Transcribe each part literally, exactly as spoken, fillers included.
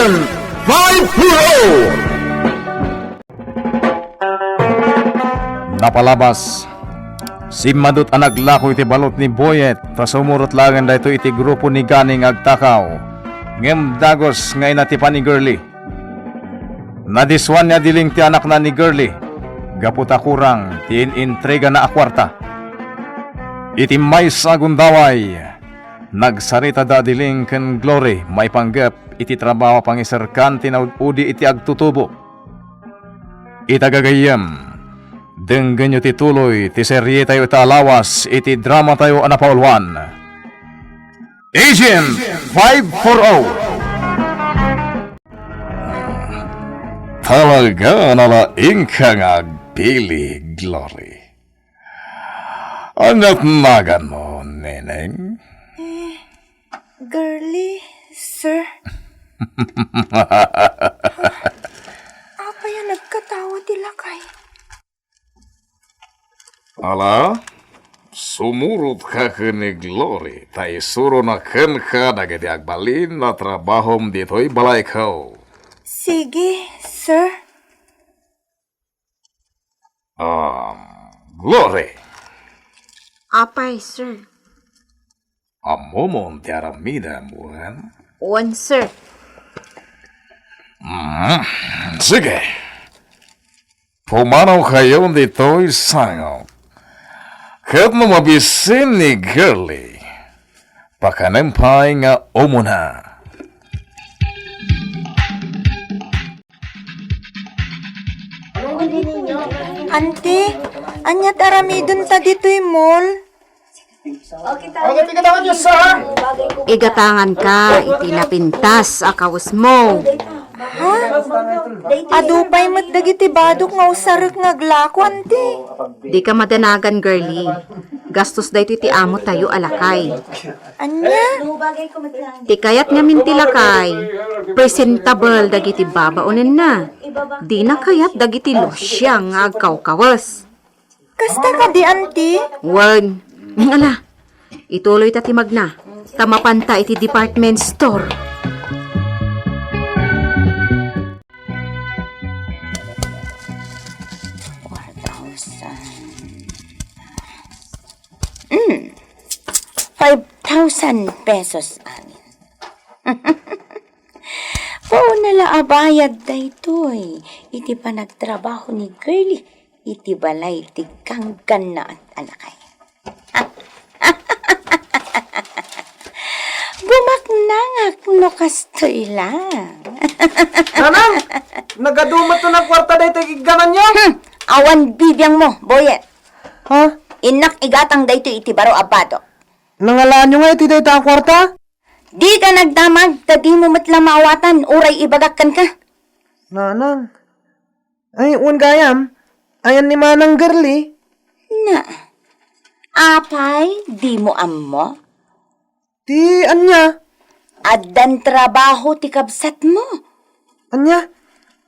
Five four oh. Napalabas, simmadut a naglako iti balot ni Boyet, ta sumurot laengen daytoy iti grupo ni Gani nga agtakaw. Ngem dagus nga inatipan ni Girlie. Nadisua ni Adiling ti anakna ni Girlie gapu ta kurang ti in-intrigana a kuarta. Iti maysa a gundaway, nagsarita da Adiling ken Glory maipanggep iti trabaho a pangiserkan ti naud-udi iti agtutubo. Ita gagayyem, denggenyo ti tuloy ti serietayo ita a lawas iti dramatayo a napauluan, Agent five four oh. Talaga a nalaingka nga agpili, Glory. Ania't naganmo, Neneng? Eh, Girlie, sir. Apay a nagkatawa ti lakay? Ala, sumurotka ken ni Glory, ta isurona kenka dagiti agbalin a trabahom ditoy balayko. Sige, sir. Um, Glory. Apay, sir? Ammomon ti aramidem, wen? Wen, sir. Mm, sige. Pumanawkayon ditoy sangok. Ket no mabisin ni Girlie, pakanem pay nga umuna. Auntie, ania't aramidenta ditoy mall? Igatanganka iti napintas a kawesmo. Ha? Adu pay met dagiti badok nga usarek nga aglako, Auntie. Dika madanagan, Girlie. Gastos daytoy ti amotayo a lakay. Ania? Ti kayat ngamin ti lakay, presentable dagiti babaonenna. Dina kayat dagiti lusiang nga agkawkawes. Kasta kadi, Auntie? Wen. Ala, ituloyta ti magna, ta mapanta iti department store. Four thousand. Mm. Five thousand pesos amin. Pauna la a bayad daytoy iti panagtrabaho ni Girlie iti balay ti ganggannaet a lakay. Gumaknangak no kastoy lang. Nanang, nagadumat na ng kwarta daytoy iggananyo? Hmm, awan bibiangmo, Boyet. Ha? Innak igatang daytoy iti baro a badok. Nangalaanyo nga iti dayta a kwarta? Dika nagdamag, ta dimo met la maawatan, uray ibagak kenka. Nanang. Ay, wen gayam, ayan ni Manang Girlie. Na, apay, dimo ammo? Ti ania? Addan trabaho ti kabsatmo. Ania?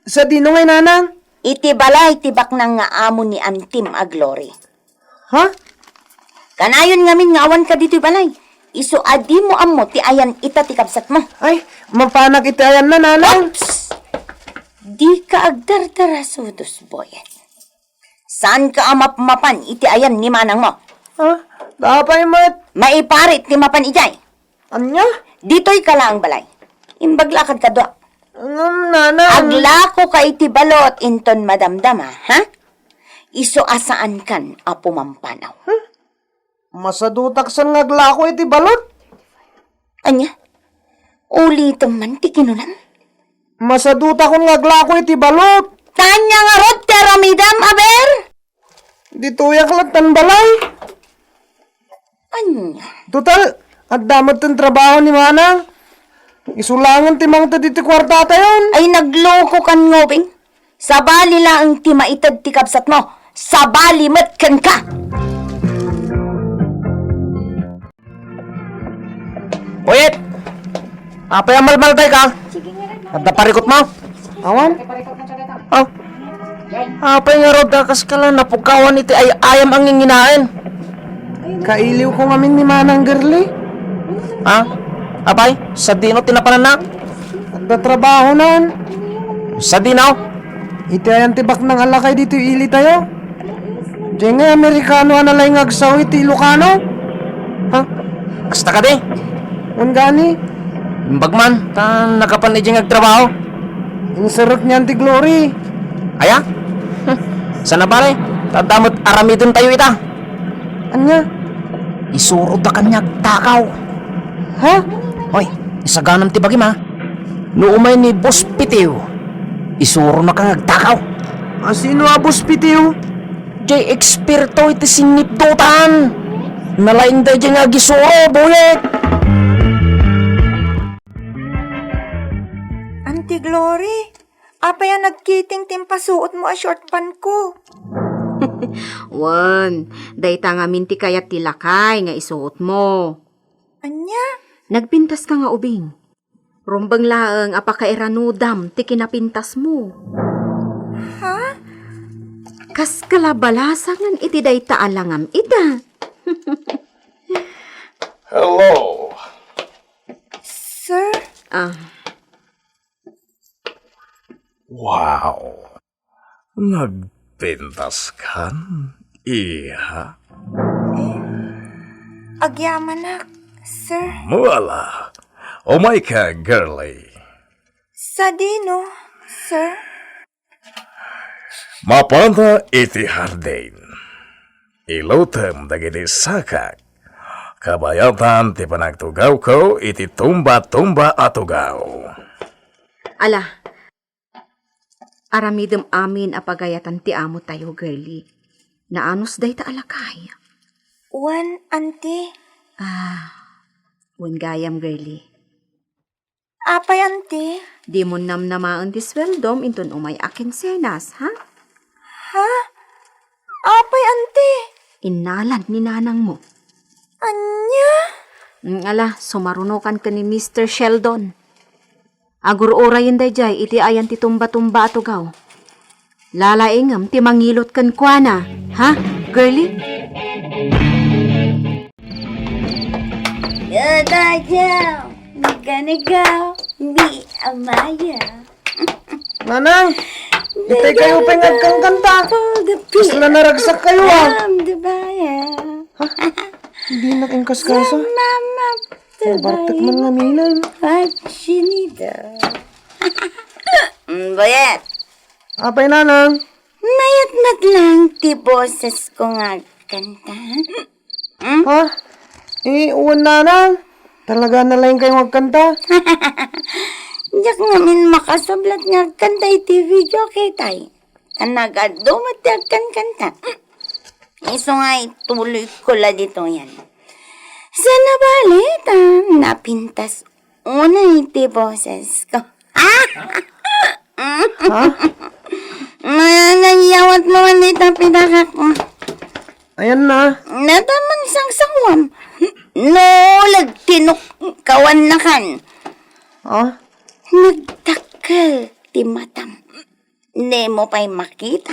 Sadino ngay, Nanang? Iti balay ti baknang nga amo ni Antim a Glory. Ha? Kanayon ngamin nga awanka ditoy balay. Isu a dimo ammo ti ayan ita ti kabsatmo. Ay, mapanak iti ayanna, Nanang. Oops! Dika agdardarasudos, Boyet. Saanka a mapmapan iti ayan ni manangmo. Ha? Apay met? Maiparit ti mapan idiay. Ania? Ditoyka laeng balay. Imbag la kad kaduak. Ngem, Nanang. Aglakoka iti balot inton madamdama, ha? Isu a saankan a pumampanaw. Hmm? Masadutak sen nga aglako iti balot. Ania? Ulitem man ti kinunam. Masadutakon nga aglako iti balot. Ania ngarud ti aramidem, aber? Ditoyak lattan balay. Ania? Total, adda met ti trabaho ni Manang. Isu laengen ti mangted iti kuartatayon. Ay, naglokokan, Ngobing. Sabali laeng ti maited ti kabsatmo. Sabali met kenka. Boyet! Apay a malmaltayka? Adda parikutmo? Awan. Oh. Apay ngarud a kaskala napukawan iti ay-ayam a nginginaen? Kailiwko ngamin ni Manang Girlie. Ha? Apay, sadino ti napananna? Tatrabahonan. Sadino? Iti ayan ti baknang a lakay ditoy ilitayo. Diay ngay Amerikano a nalaing nga agsao iti Ilocano? Ha? Kasta kadi? Wen gani. Imbag man, ta nakapan idiay nga agtrabaho. Inserrek niyan ti Glory. Aya? Sana pare, ta adda met aramidentayo ita. Ania? Isurodak kaniak agtakaw. Ha? Hoy, isaganam ti bagim, ha? No umay ni Boss Pitiw, isuronaka nga agtakaw. A, sino a Boss Pitiw? Diay eksperto iti sinnipdutan. Nalaing daydiay nga agisuro, Boyet. Auntie Glory, apay a nagkiting ti impasuotmo a short pantko? Wen, dayta ngamin ti kayat ti lakay nga isuotmo. Ania? Nagpintaska nga ubing. Rumbeng laeng a pakairanudam ti kinapintasmo. Ha? Kaskala balasangen iti dayta a langam ita. Hello. Sir? Ah. Wow. Nagpintaskan, iha? Eh, agyamanak, sir. Muala. Umayka, girlie. Sadino, sir? Mapanta iti hardin. Ilutem dagiti sakak. Kabayatan ti panagtugawko iti tumba-tumba a tugaw. Ala, aramidem amin a pagayatan ti amotayo, girlie. Naanus dayta a lakay. Wen, auntie. Ah, wen gayam, girlie. Apay, auntie? Dimon namnamaen ti sueldom inton umay a kinsenas, ha? Ha? Apay, auntie? Innalan ni nanangmo. Ania? Mm, ala, sumarunokan ken ni Mister Sheldon. Agur-urayen daydiay iti ayan ti tumba-tumba a tugaw. Lalaingem ti mangilot kenkuana, ha, girlie? Dadayaw, nagkanigaw, di amaya. Nanang, itay kayo pay nga agkankanta. Kasla naragsak kayo, ah. Di ba, ya? Ha? Hindi na kayong kaskasa. Mama, bartek man nga minan. What you need, ah? Mm, Boyet. Apay, Nanang? Mayat met lang ti boses ko nga agkanta. Hmm? Ha? Eh, wen, Nanang. Talaga na lang kayo agkanta? Diak ngamin makasublat nga agkanta iti video, kitay. Ta nagadu met ti agkankanta. Isu nga ituloy ko la ditoyen. Sana bale ta napintas unay ti boses ko. Ha? Nanyawat mo man dita pinakak mo. Ayan na. Natamang sangsangwam. No, nagtinok kawan na kan. Ha? Nagdakkel ti matam. Dimo pay makita.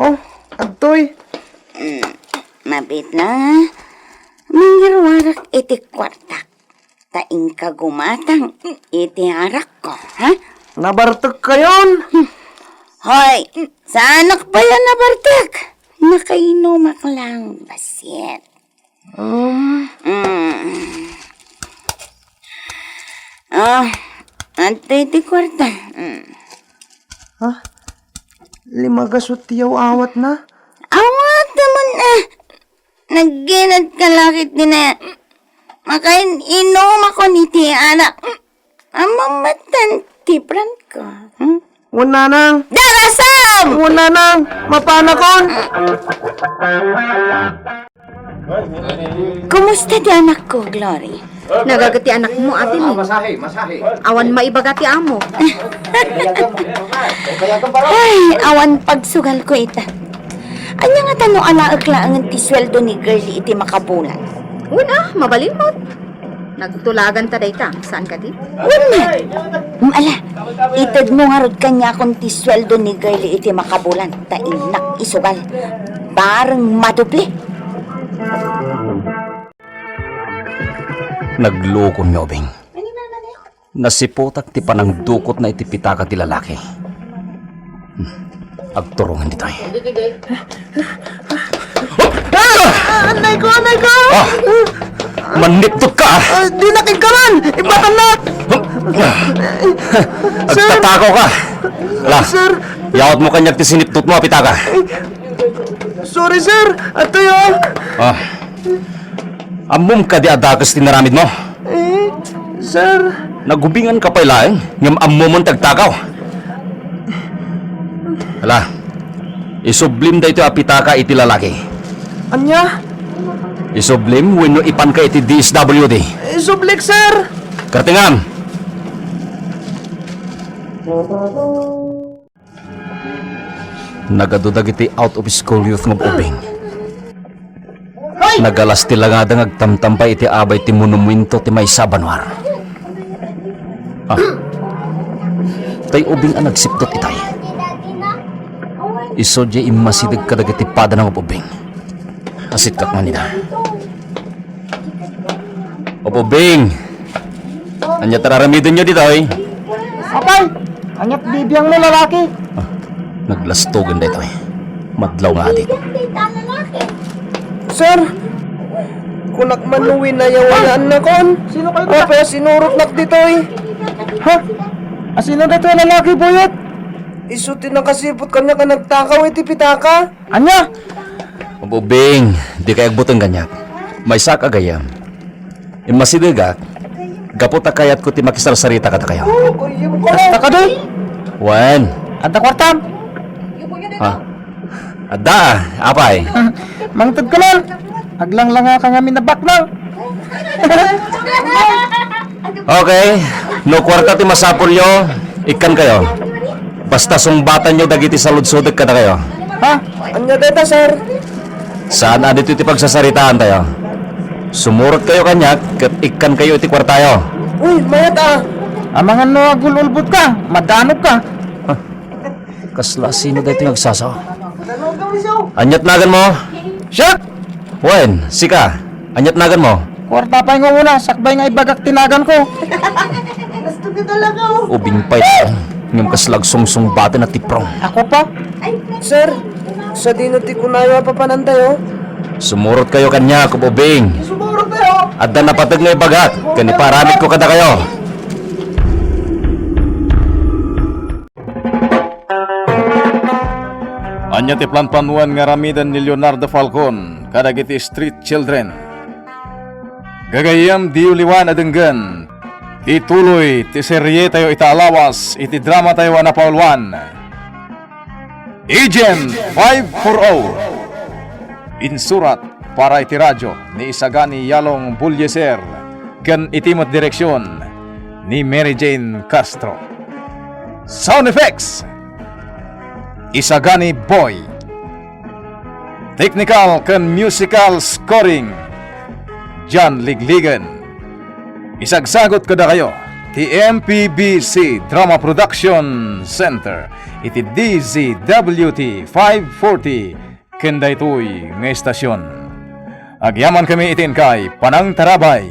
Oh, adtoy. Mm, mabit na. Mangirwarak iti kwartak. Ta inka gumatang iti arakko, ha? Nabartek kayon? Hoy, saanak pay a nabartek. Nakainumak lang, basit. Um. Mm. Ah, adtoy ti kwarta. Mm. Ha? Limagasut ti yaw-awat na? Awat naman, ah. Nagginad ka lakit din, eh. Makain-inumakon iti anak. Amamatan ti pranko, hmm? Wen, Nanang. Darasam! Wen, Nanang, mapanakon. Kumusta ti anakko, Glory? Nagaget ti anakmo, Ate Min. Awan maibaga ti amo. Ay, awan pagsugal ko ita. Ania ngata no alaek laengen ti sueldo ni Girlie iti makabulan? Wen a, mabalin met. Nagtulaganta dayta, saan kadi? Wen met. Mm, ala, itedmo ngarud kaniakon ti sueldo ni Girlie iti makabulan, ta innak isugal. Bareng madoble. Naglukon nga ubing. Nasiputak ti panangdukotna iti pitaka ti lalaki. Hmm. Agturungan ditoy. Ah, anay ko, anay ko! Ah! Manniptot ka, ah! Ah, di na kagkaman! Ibatanna! Agtatakaw ka! Ala, sir! Yaot mo kaniak ti siniptot mo a pitaka. Sorry, sir! Atoy, oh! Ah. Ammom kadi a dakes ti naramid mo? Eh, sir. Nagubingan ka pay laeng, ngem ammomon ti agtakaw. Ala, isublim daytoy a pitaka iti lalaki. Ania? Isublim wenno ipanka iti D S W D. Isublik, sir. Kartingam! Nagadu dagiti out of school youth nga ubing. Nagalas ti langada nga agtamtambay iti abay ti monumento ti maysa a banua. Ah. Tay ubing a nagsiptot itay. Isu diay immasideg kadagiti padana nga ubing. Asitkak man ida. Ubing! Ania ti ar-aramidenyo ditoy? Apay! Ania ti bibiangmo, lalaki? Ah, naglastogen daytoy. Madlaw nga adik. Sir, kunak man no winayawayaannakon. Sino kayo? Apay a sinurotnak ditoy? Ha? Asino daytoy a lalaki, Buyet? Isu ti nakasiput kaniak a nagtakaw iti pitaka. Ania? Ubing, dikay agbuteng kaniak. Maysak a gayyem. Immasidegak, gapu ta kayatko ti makisarsarita kadakayo. Kasta kadi? Wen. Adda kuartam? Ha? Adda, apay? Mangted ka lang. Aglanglanga ka ngamin a baknang. Okay, no kuarta ti masapulyo, ikkankayo. Basta sungbatanyo dagiti saludsodek kadakayo. Ha? Ania dayta, sir? Saan a ditoy ti pagsasaritaantayo. Sumurotkayo kaniak ket ikkankayo iti kuartayo. Uy, mayat a! Amangan no agul-ulbod ka, madanok ka. Ha? Kasla sino daytoy nga agsasao? Ania ti naganmo? Siak! Wen, sika. Ania ti naganmo? Kuarta pay nga una, sakbay nga ibagak ti naganko. Ubing pay, ngem kasla agsungsungbaten a tiprong. Ako pa? Sir, sadino ti kunayo a papanantayo? Sumurotkayo kaniak, ubing. Sumurot kayo! Adda napateg nga ibagak, ken ipaaramidko kadakayo. Ania ti planplanoan nga aramiden ni Leonardo Falcon kadagiti street children? Gagayyem, diyo liwan a denggen ti tuloy ti serietayo ita a lawas iti dramatayo a napauluan, Agent five four oh. Insurat para iti radio ni Isagani Yalong Bulyeser ken iti met direksion ni Mary Jane Castro. Sound effects, Isagani Boy. Technical ken musical scoring, John Ligligan. Isagsagut kadakayo ti M P B C Drama Production Center iti D Z W T five forty ken daytoy nga estasion. Agyamankami iti inkay panangtarabay.